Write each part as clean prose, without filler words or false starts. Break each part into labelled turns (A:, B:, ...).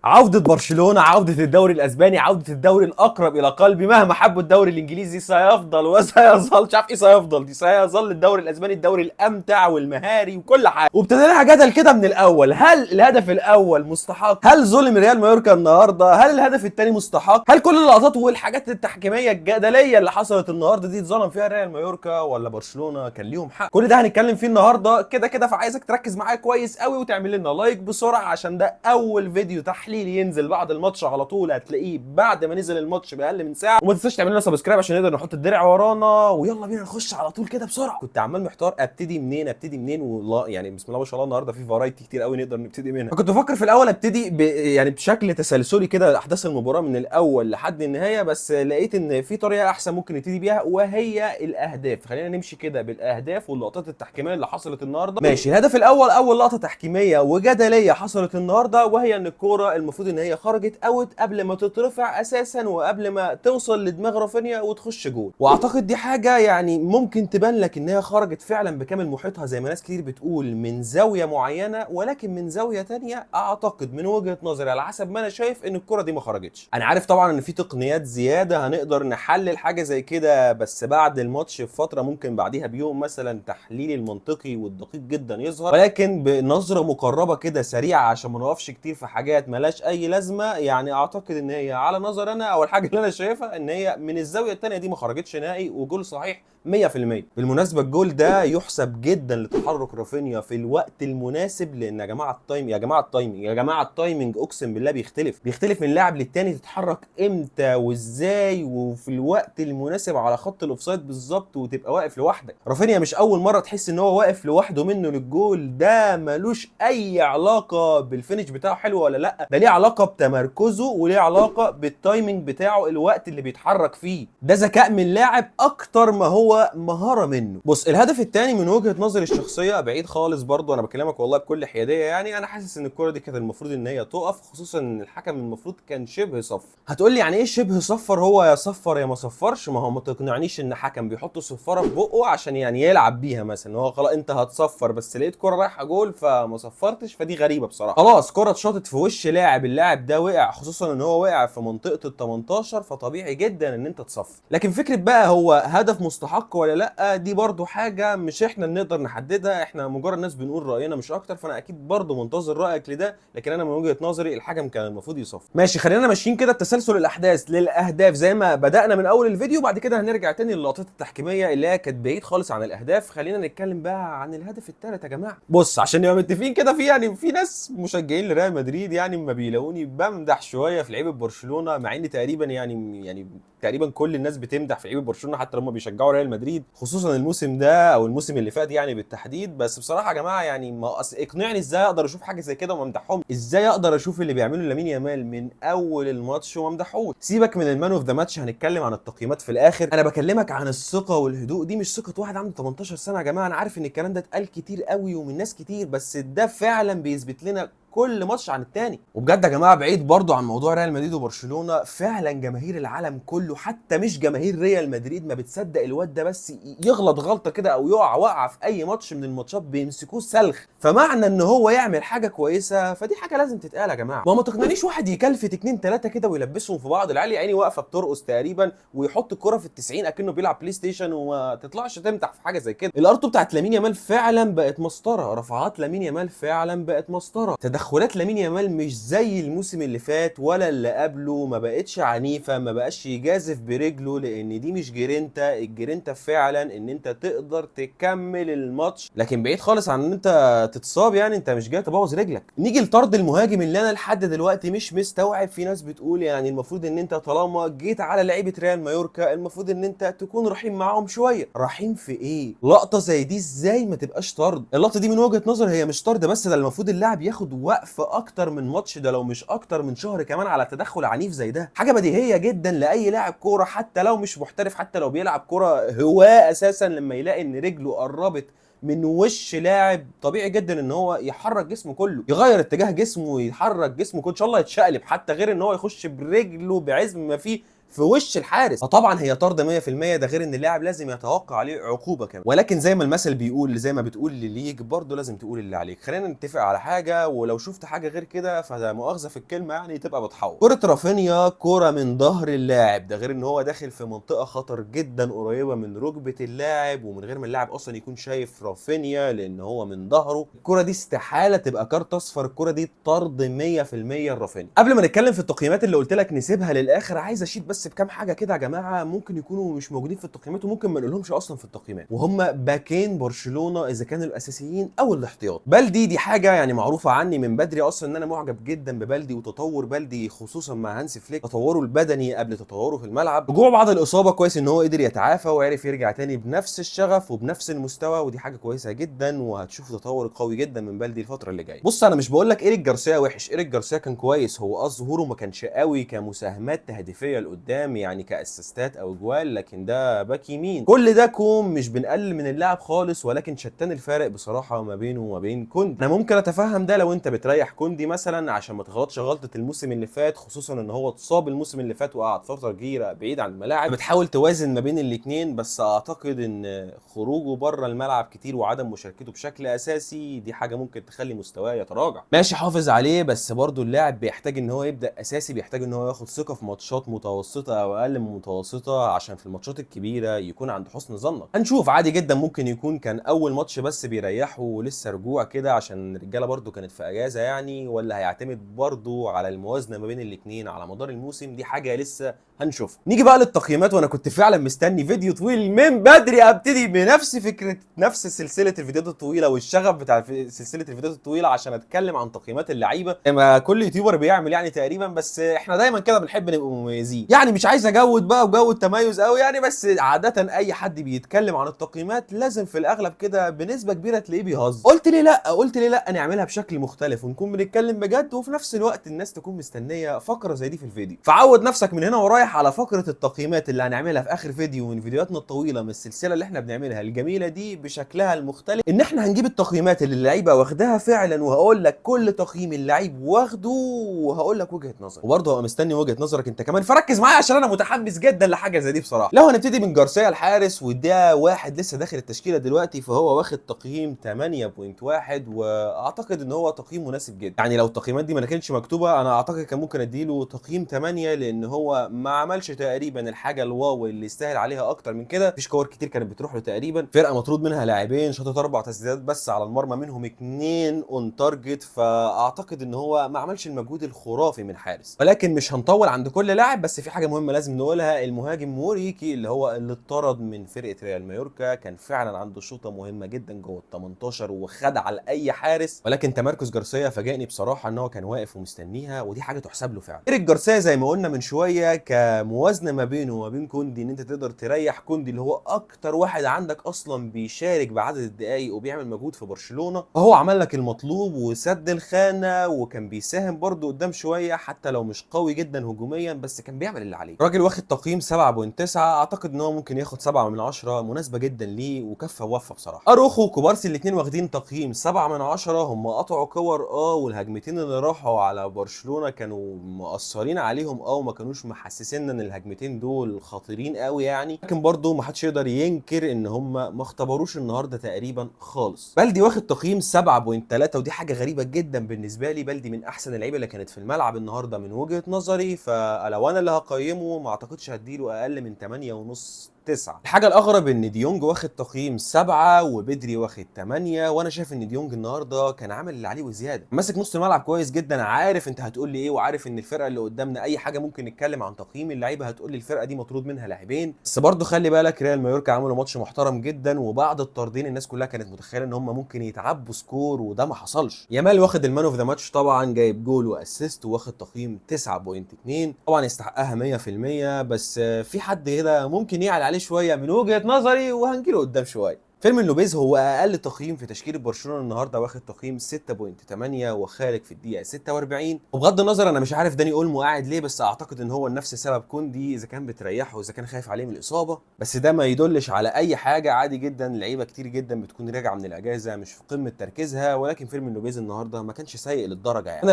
A: عودة برشلونة، عودة الدوري الاسباني، عودة الدوري الاقرب الى قلبي. مهما حبوا الدوري الانجليزي سيفضل وسيظل، مش عارف ايه سيفضل دي، سيظل الدوري الاسباني الدوري الامتع والمهاري وكل حاجة. وابتدينا جدل كده من الاول، هل الهدف الاول مستحق؟ هل ظلم ريال مايوركا النهارده؟ هل الهدف الثاني مستحق؟ هل كل اللقطات والحاجات التحكيميه الجدليه اللي حصلت النهارده دي اتظلم فيها ريال مايوركا ولا برشلونة كان ليهم حق؟ كل ده هنتكلم فيه النهارده كده كده، فعايزك تركز معايا كويس قوي وتعمل لنا like بسرعة عشان ده اول فيديو تحليلي ينزل بعد الماتش على طول، هتلاقيه بعد ما نزل الماتش باقل من ساعة. وما تنساش تعمل لنا subscribe عشان نقدر نحط الدرع ورانا. ويلا بينا نخش على طول كده بسرعة. كنت عمال محتار ابتدي منين ابتدي منين، والله يعني بسم الله ما شاء الله النهارده في variety كتير قوي نقدر نبتدي منها. فكنت بفكر في الاول ابتدي يعني بشكل تسلسلي كده احداث المباراة من الاول لحد النهايه، بس لقيت ان في طريقه احسن ممكن نبتدي بيها وهي الاهداف. خلينا نمشي كده بالاهداف واللقطات التحكيميه اللي حصلت النهارده. ماشي، الهدف الاول، اول لقطة تحكيميه وجدليه حصلت النهارده، وهي ان الكورة المفروض ان هي خرجت out قبل ما تترفع اساسا وقبل ما توصل لدماغ رافينيا وتخش جول. واعتقد دي حاجة يعني ممكن تبان لك ان هي خرجت فعلا بكامل محيطها زي ما ناس كتير بتقول من زاوية معينه، ولكن من زاوية تانية اعتقد من وجهه نظري على حسب ما انا شايف ان الكره دي ما خرجتش. انا عارف طبعا ان في تقنيات زيادة هنقدر نحلل حاجة زي كده، بس بعد الماتش بفتره، ممكن بعديها بيوم مثلا، تحليل المنطقي والدقيق جدا يظهر. ولكن بنظره مقربة كده سريعة عشان ما نقفش كتير في حاجات ملاش اي لازمه، يعني اعتقد ان هي على نظر انا او الحاجة اللي انا شايفها ان هي من الزاوية الثانية دي ما خرجتش نهائي، وجول صحيح 100%. بالمناسبة الجول ده يحسب جدا لتحرك رافينيا في الوقت المناسب، لان يا جماعة ال time، يا جماعة ال timing، يا جماعة ال timing اقسم بالله بيختلف، بيختلف من لاعب للتاني، تتحرك امتى وازاي وفي الوقت المناسب على خط ال offside بالظبط وتبقى واقف لوحدك. رافينيا مش اول مرة تحس ان هو واقف لوحده منه للجول، ده ملوش اي علاقة بال finish بتاعه حلو ولا لا، ده ليه علاقة بتمركزه وليه علاقة بال timing بتاعه، الوقت اللي بيتحرك فيه. ده ذكاء من لاعب اكتر ما هو مهارة منه. بص، الهدف الثاني من وجهه نظري الشخصية بعيد خالص برضو، انا بكلمك والله بكل حيادية، يعني انا حاسس ان الكره دي كانت المفروض ان هي تقف، خصوصا ان الحكم المفروض كان شبه صفر. هتقول لي يعني ايه شبه صفر؟ هو يا صفر يا ما صفرش. ما هو ما تقنعنيش ان حكم بيحط صفارة في بقه عشان يعني يلعب بيها مثلا، هو خلاص انت هتصفر بس لقيت كره رايحة جول فما صفرتش، فدي غريبة بصراحة. خلاص كره اتشاطت في وش لاعب، اللاعب ده وقع، خصوصا ان هو وقع في منطقة ال 18، فطبيعي جدا ان انت تصفر. لكن فكرة بقى هو هدف مستحق ولا لا، دي برضو حاجة مش احنا اللي نقدر نحددها، احنا مجرد ناس بنقول راينا مش اكتر. فانا اكيد برضو منتظر رايك لده، لكن انا من وجهه نظري الحكم كان المفروض يصفر. ماشي، خلينا ماشيين كده بتسلسل الاحداث للاهداف زي ما بدانا من اول الفيديو، بعد كده هنرجع تاني للقطات التحكيميه اللي هي كانت بعيد خالص عن الاهداف. خلينا نتكلم بقى عن الهدف الثالث يا جماعة. بص، عشان نبقى متفقين كده، في يعني في ناس مشجعين لريال مدريد يعني ما بيلاقوني بمدح شوية في لعيبة برشلونه، مع ان تقريبا يعني تقريبا كل الناس بتمدح في لعيبة برشلونة حتى لما بيشجعوا ريال مدريد، خصوصا الموسم ده او الموسم اللي فات يعني بالتحديد. بس بصراحة يا جماعة يعني ما اقنعني ازاي اقدر اشوف حاجة زي كده وما امدحهم؟ ازاي اقدر اشوف اللي بيعمله لامين يامال من اول الماتش وما امدحوش؟ سيبك من ال man of the match، هنتكلم عن التقييمات في الاخر. انا بكلمك عن الثقة والهدوء، دي مش ثقة واحد عنده 18 سنة يا جماعة. انا عارف ان الكلام ده اتقال كتير قوي ومن ناس كتير، بس ده فعلا بيثبت لنا كل ماتش عن التاني. وبجد يا جماعة بعيد برضو عن موضوع ريال مدريد وبرشلونه، فعلا جماهير العالم كله حتى مش جماهير ريال مدريد ما بتصدق الواد ده بس يغلط غلطه كده او يقع وقعه في اي ماتش من الماتشات بيمسكوه سلخ. فمعنى ان هو يعمل حاجة كويسة فدي حاجة لازم تتقال يا جماعة. ما تقنعنيش واحد يكلفت اتنين تلاتة كده ويلبسهم في بعض، العيال يا عيني واقفة بترقص تقريبا، ويحط الكره في التسعين اكنه بيلعب بلاي ستيشن، وما تطلعش تمتح في حاجة زي كده. ال R2 بتاعت لامين يامال فعلا بقت مسطره، رفعات لامين يامال فعلا بقت مسطره، تدخلات لامين يامال مش زي الموسم اللي فات ولا اللي قبله، ما بقتش عنيفة، ما بقاش يجازف برجله، لان دي مش جرينتا. الجرينتا فعلا ان انت تقدر تكمل الماتش، لكن بعيد خالص عن ان انت تتصاب، يعني انت مش جاي تبوظ رجلك. نيجي لطرد المهاجم اللي انا لحد دلوقتي مش مستوعب. في ناس بتقول يعني المفروض ان انت طالما جيت على لعيبة ريال مايوركا المفروض ان انت تكون رحيم معاهم شوية. رحيم في ايه؟ لقطة زي دي ازاي ما تبقاش طرد؟ اللقطة دي من وجهه نظري هي مش طرد بس، ده المفروض اللاعب ياخد وقفه اكتر من ماتش، ده لو مش اكتر من شهر كمان على تدخل عنيف زي ده. حاجة بديهية جدا لاي لاعب كورة حتى لو مش محترف، حتى لو بيلعب كورة هواه اساسا، لما يلاقي ان رجله قربت من وش لاعب طبيعي جدا ان هو يحرك جسمه كله، يغير اتجاه جسمه ويحرك جسمه كله، ان شاء الله يتشقلب حتى، غير ان هو يخش برجله بعزم ما فيه. في وش الحارس، فطبعا هي طرد 100%. ده غير ان اللاعب لازم يتوقع عليه عقوبه كمان. ولكن زي ما المثل بيقول، زي ما بتقول اللي ليك برضه لازم تقول اللي عليك. خلينا نتفق على حاجه، ولو شفت حاجة غير كده فده مؤاخذة في الكلمة يعني تبقى بتحور. كره رافينيا كره من ظهر اللاعب، ده غير ان هو داخل في منطقة خطر جدا قريبه من ركبه اللاعب ومن غير ما اللاعب اصلا يكون شايف رافينيا لان هو من ظهره. الكره دي استحالة تبقى كارت اصفر، الكره دي طرد 100% لرافينيا. قبل ما نتكلم في التقييمات اللي قلت لك نسيبها للاخر، عايز اشيد بس بكام حاجة كده يا جماعة ممكن يكونوا مش موجودين في التقييمات وممكن ما نقولهمش اصلا في التقييمات، وهم باكين برشلونة اذا كانوا الاساسيين او الاحتياط. بلدي دي حاجة يعني معروفة عني من بدري اصلا ان انا معجب جدا ببلدي وتطور بلدي، خصوصا مع هانسي فليك، تطوره البدني قبل تطوره في الملعب. رجوعه بعد الاصابة كويس ان هو قدر يتعافى وعرف يرجع تاني بنفس الشغف وبنفس المستوى، ودي حاجة كويسة جدا، وهتشوف تطور قوي جدا من بلدي الفترة اللي جاية. بص انا مش بقول لك ايريك جارسيا وحش، ايريك جارسيا كان كويس، هو ظهوره ما كانش قوي كمساهمات تهديفيه لقدام يعني كاسيستات او اجوال، لكن ده باك يمين. كل ده كوم، مش بنقلل من اللاعب خالص، ولكن شتان الفارق بصراحة ما بينه وما بين كوندي. انا ممكن اتفهم ده لو انت بتريح كوندي مثلا عشان ما تغلطش غلطه الموسم اللي فات، خصوصا ان هو اتصاب الموسم اللي فات وقعد فترة كبيرة بعيد عن الملاعب، بتحاول توازن ما بين الاثنين. بس اعتقد ان خروجه بره الملعب كتير وعدم مشاركته بشكل اساسي دي حاجة ممكن تخلي مستواه يتراجع. ماشي حافظ عليه، بس برضو اللاعب بيحتاج ان هو يبدا اساسي، بيحتاج ان هو ياخد ثقة في ماتشات متوسطه او اقل من متوسطه عشان في الماتشات الكبيرة يكون عند حسن ظنك. هنشوف، عادي جدا ممكن يكون كان اول ماتش بس بيريحه ولسه رجوع كده عشان الرجالة برضو كانت في اجازه يعني، ولا هيعتمد برضو على الموازنة ما بين الاثنين على مدار الموسم، دي حاجة لسه هنشوف. نيجي بقى للتقييمات، وانا كنت فعلا مستني فيديو طويل من بدري ابتدي بنفس فكرة نفس سلسلة الفيديوهات الطويلة والشغف بتاع سلسلة الفيديوهات الطويلة عشان اتكلم عن تقييمات اللعيبة زي ما كل YouTuber بيعمل يعني تقريبا، بس احنا دايما كده بنحب نبقى مميزين يعني، مش عايز اجود بقى وجو التميز قوي يعني، بس عادة اي حد بيتكلم عن التقييمات لازم في الاغلب كده بنسبة كبيرة تلاقيه بيهزر. قلت ليه لا، قلت ليه لا نعملها بشكل مختلف ونكون بنتكلم بجد، وفي نفس الوقت الناس تكون مستنيه فقره زي دي في الفيديو. فعود نفسك من هنا ورايح على فقره التقييمات اللي هنعملها في اخر فيديو من فيديوهاتنا الطويلة من السلسلة اللي احنا بنعملها الجميلة دي بشكلها المختلف، ان احنا هنجيب التقييمات اللي اللعيبة واخداها فعلا، وهقول لك كل تقييم اللعيب واخده وهقول لك وجهه نظري، وبرضه هبقى مستني وجهه نظرك انت كمان، فركز معايا عشان انا متحمس جدا لحاجة زي دي بصراحة. لو هنبتدي من جارسيا الحارس، وده واحد لسه داخل التشكيلة دلوقتي، فهو واخد تقييم 8.1، واعتقد ان هو تقييم مناسب جدا. يعني لو التقييمات دي ما كانتش مكتوبة انا اعتقد كان ممكن اديله تقييم 8، لان هو ما عملش تقريبا الحاجة ال wow اللي يستاهل عليها اكتر من كده. مفيش كور كتير كانت بتروح له تقريبا، فرقه مطرود منها لاعبين، شاطت 4 تسديدات بس على المرمى، منهم 2 on target، فاعتقد ان هو ما عملش المجهود الخرافي من حارس. ولكن مش هنطول عند كل لاعب، بس في حاجة مهمة لازم نقولها. المهاجم موريكي اللي هو اللي اتطرد من فرقه ريال مايوركا كان فعلا عنده شوطه مهمة جدا جوه ال 18 وخدع لاي حارس، ولكن تمركز جارسيا فاجئني بصراحة ان هو كان واقف ومستنيها، ودي حاجة تحسب له فعلا. ايريك جارسيا زي ما قلنا من شوية كموازنه ما بينه وما بين كوندي، ان انت تقدر تريح كوندي اللي هو اكتر واحد عندك اصلا بيشارك بعدد الدقائق وبيعمل مجهود في برشلونة، فهو عمل لك المطلوب وسد الخانة وكان بيساهم برده قدام شوية حتى لو مش قوي جدا هجوميا، بس كان بيعمل اللي عليه. راجل واخد تقييم 7.9، اعتقد ان هو ممكن ياخد 7 من 10، مناسبة جدا ليه وكفى ووفى بصراحة. اروخو وكوبارسي الاثنين واخدين تقييم 7 من 10، هم قطعوا كور والهجمتين اللي راحوا على برشلونة كانوا مقصرين عليهم وما كانوش محسسيننا ان الهجمتين دول خطيرين قوي يعني، لكن برضو ما حدش يقدر ينكر ان هم ما اختبروش النهارده تقريبا خالص. بلدي واخد تقييم 7.3، ودي حاجة غريبة جدا بالنسبة لي. بلدي من احسن اللعيبة اللي كانت في الملعب النهارده من وجهه نظري، فلو انا اللي هقيمه ما اعتقدش هديله اقل من 8.5 9. الحاجة الاغرب ان ديونج واخد تقييم 7 وبدري واخد 8، وانا شايف ان ديونج النهارده كان عامل اللي عليه وزيادة، ماسك نص الملعب كويس جدا، عارف انت هتقول لي ايه، وعارف ان الفرقة اللي قدامنا اي حاجة ممكن نتكلم عن تقييم اللعيبة هتقول لي الفرقة دي مطرود منها لاعبين. بس برضه خلي بالك ريال مايوركا عملوا ماتش محترم جدا، وبعد الطردين الناس كلها كانت متخيله ان هم ممكن يتعبوا score وده ما حصلش. يامال واخد ال man of the match طبعا، جايب جول و assist وواخد تقييم 9.2، طبعا يستحقها 100%، بس في حد كده ممكن يعلى عليه شوية من وجهه نظري وهنجيله قدام شوية. فيرمين لوبيز هو اقل تقييم في تشكيله برشلونة النهارده، واخد تقييم 6.8 وخارج في الدقيقة 46. وبغض النظر انا مش عارف داني اولمو قاعد ليه، بس اعتقد ان هو نفس سبب كوندي، اذا كان بتريحه واذا كان خايف عليه من الاصابة، بس ده ما يدلش على اي حاجة. عادي جدا، لعيبة كتير جدا بتكون راجعه من الاجازة مش في قمة تركيزها، ولكن فيرمين لوبيز النهارده ما كانش سيء للدرجة يعني. انا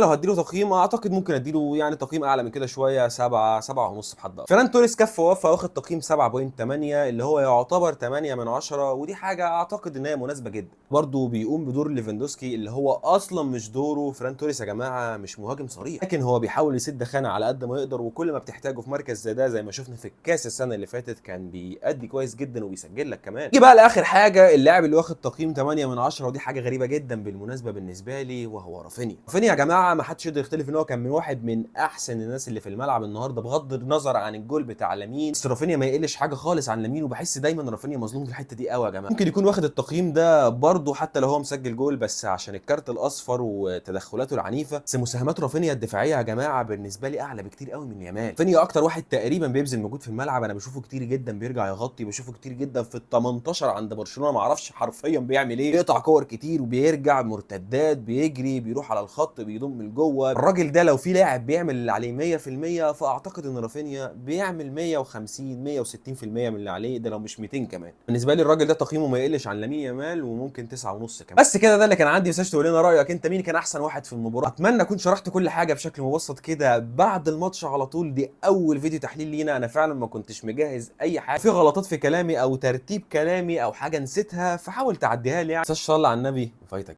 A: لو هديله تقييم اعتقد ممكن اديله يعني تقييم اعلى من كده شوية، 7 7.5 بحد اقصى. فران توريس كف ووفى، واخد تقييم 7.8 اللي هو يعتبر 8 من 10، ودي حاجة اعتقد ان هي مناسبة جدا. برضه بيقوم بدور ليفاندوسكي اللي هو اصلا مش دوره. فران توريس يا جماعة مش مهاجم صريح، لكن هو بيحاول يسد خانه على قد ما يقدر، وكل ما بتحتاجه في مركز زي ده زي ما شفنا في الكاس السنة اللي فاتت كان بيأدي كويس جدا وبيسجل لك كمان. نيجي بقى لاخر حاجة، اللاعب اللي واخد تقييم 8 من 10، ودي حاجة غريبة جدا بالمناسبة بالنسبة لي، وهو رافينيا. رافينيا يا جماعة ما حدش يقدر يختلف ان هو كان من واحد من احسن الناس اللي في الملعب النهارده، بغض النظر عن الجول بتاع لامين، بس رافينيا ما يقلش حاجة خالص عن لامين، وبحس دايما رافينيا مظلوم في الحتة دي قوي يا جماعة. ممكن يكون واخد التقييم ده برضه حتى لو هو مسجل جول، بس عشان الكارت الاصفر وتدخلاته العنيفة. بس مساهمات رافينيا الدفاعية يا جماعة بالنسبة لي اعلى بكتير قوي من يامال. رافينيا اكتر واحد تقريبا بيبذل مجهود في الملعب، انا بشوفه كتير جدا بيرجع يغطي، بشوفه كتير جدا في ال 18 عند برشلونة، ما اعرفش حرفيا بيعمل ايه، بيقطع كور كتير وبيرجع مرتدات، بيجري، بيروح على الخط، بيضم من جوه. الراجل ده لو في لاعب بيعمل اللي عليه 100%، فاعتقد ان رافينيا بيعمل 150 160% من اللي عليه، ده لو مش 200 كمان. بالنسبة لي الراجل ده تقييمه ما يقلش عن لامين يامال، وممكن 9.5 كمان. بس كده ده اللي كان عندي. ما تنساش تقول لنا رايك انت مين كان احسن واحد في المباراة. اتمنى اكون شرحت كل حاجة بشكل مبسط كده بعد الماتش على طول. دي اول فيديو تحليل لينا، انا فعلا ما كنتش مجهز اي حاجة، في غلطات في كلامي او ترتيب كلامي او حاجة نسيتها، فحاول تعديها لي يعني. ما تنساش تصلي على النبي وفايتك.